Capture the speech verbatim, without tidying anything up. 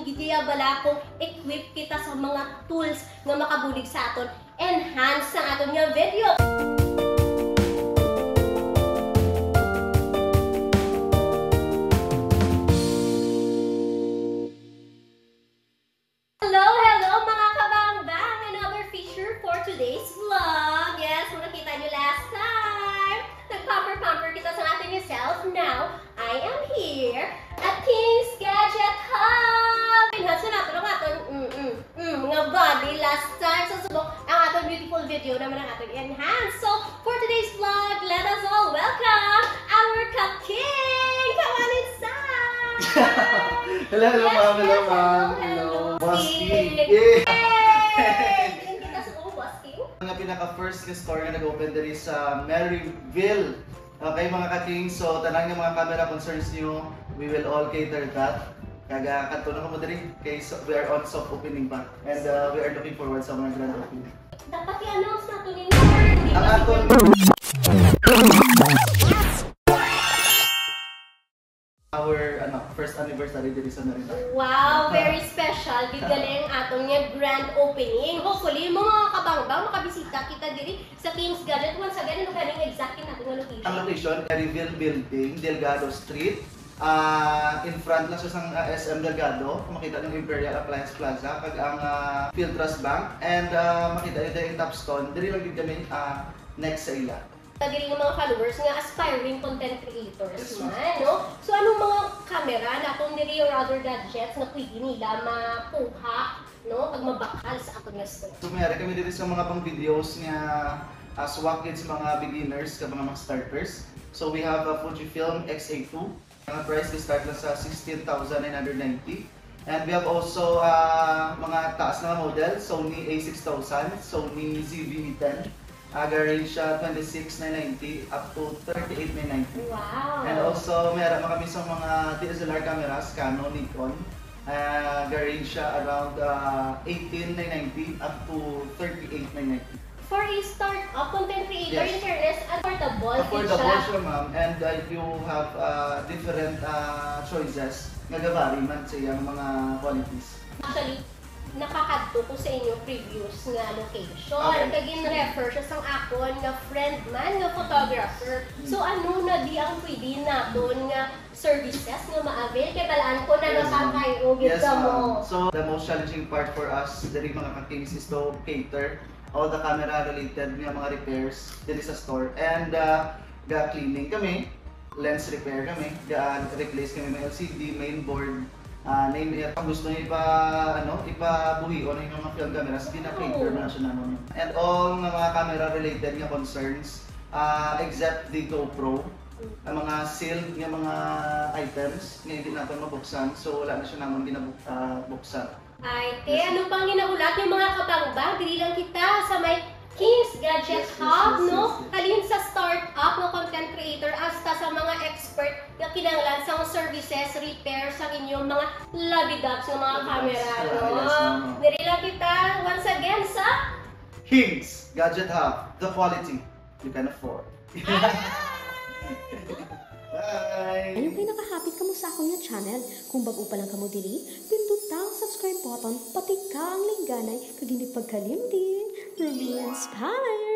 Ideya bala kung equip kita sa mga tools nga makabulig sa aton enhance sa aton nga video. Hello, hello, mga kabangbang! Another feature for today's vlog. Yes, kung nakita nyo last time, nag-pamper-pamper kita sa aton self. Now, I am here at King's Gadget Hub! Enhance na natin ang aton, mm, mm, mm, nga body last time. Sa subok, ang aton beautiful video naman ang aton enhance. So, for today's vlog, let us all welcome our ka-king! Come on inside! Hello, hello, Yes, ma'am. Hello, yes, ma'am. hello, Hello. hello. Boss King. King. Yay! Yay! Yun kita sa buong Boss King. Ang pinaka-first nga store nga nag-open diri sa Maryville. Okay, mga ka-king, so tanan nga mga camera concerns nyo, we will all cater that. Kag, ah, kadto na kamo diri, kay so, we are on soft opening pa. And, ah, we are looking forward sa mga grand opening. Dapat i-announce nato ni Lord. Ang aton our, ano, first anniversary diri sa Maryville. Wow, very special. Gid gali ang aton nga grand opening. Hopefully, mga kabangbang, makabisita kita diri sa King's Gadget. Once again, ano ganing exactly natin nga location? Ang location, Maryville Building, Delgado Street. Ah, in front lang siya sang, ah, S M Delgado. Makita ang Imperial Appliance Plaza, kag ang, ah, Field Trust Bank. And, ah, makita nyo din ang Topstone. Diri lang gid kami, ah, next sa ila. Sa diri nga mga followers nga aspiring content creators Yes, ma'am. man, no? So, anong mga camera na kung diri or other gadgets nga pwede nila makuha, no? Pag mabakal sa aton nga store. So, may ari kami diri sa mga pang videos nga, ah, swak gid sa mga beginners, sa mga, mga starters. So, we have a Fujifilm X A two. Ang price, we start lang sa sixteen thousand nine hundred ninety. And we have also, ah, mga taas na model, Sony A six thousand, Sony Z V E ten. Aga-range siya twenty-six nine ninety up to thirty-eight nine ninety. Wow. And also, may ara man kami sa mga D S L R cameras, Canon, Nikon. Aga-range siya around, ah, eighteen nine ninety up to thirty-eight nine ninety. For a startup content creator, Yes. in fairness, affordable gid Affordable siya. siya, ma'am. And, uh, you have, uh, different, uh, choices nga gavary man sa iyang mga qualities. Actually, nakakadto ko sa inyo previous nga location. Okay. Kay gin-refer siya sang akon nga friend man nga photographer. Mm. So, ano na di ang pwede naton nga services nga ma-avail? Kay balaan ko na Yes, ma'am. nakakayo gid Yes, kamo. ma'am. So, the most challenging part for us diri, mga ka-kings, is to cater all the camera related nga mga repairs diri sa store. And, uh, ga-cleaning kami, lens repair kami, ga-replace kami mga L C D, main board, uh, name it. Kung gusto niyo ipa-, ano, ipabuhion ang inyong mga film cameras, gina-cater Oo. man siya namon. And all nga mga camera related nga concerns, uh, except the GoPro, ang mga sealed nga mga items nga hindi naton mabuksan, so wala na siya namon ginabuk-, ah, buksan. Ay, te, Yes, ano pang ginahulat yung mga kabangbang? Dili lang kita sa may King's Gadget Yes, yes, Hub, yes, no? yes, yes. Halin sa startup nga content creator hasta sa mga expert nga kinahanglan sa mga services, repair sa inyong mga labidabs nga mga Labidabs. camera, Ah, no? yes, ma'am. Diri lang kita, once again, sa King's Gadget Hub, the quality you can afford. Bye! Ayaw kay nakahapit kamo sa akon nga channel. Kung bag-o pa lang kamo diri, pinduta ang subscribe button, patika ang lingganay, kag hindi pagkalimti, Ruby Inspire!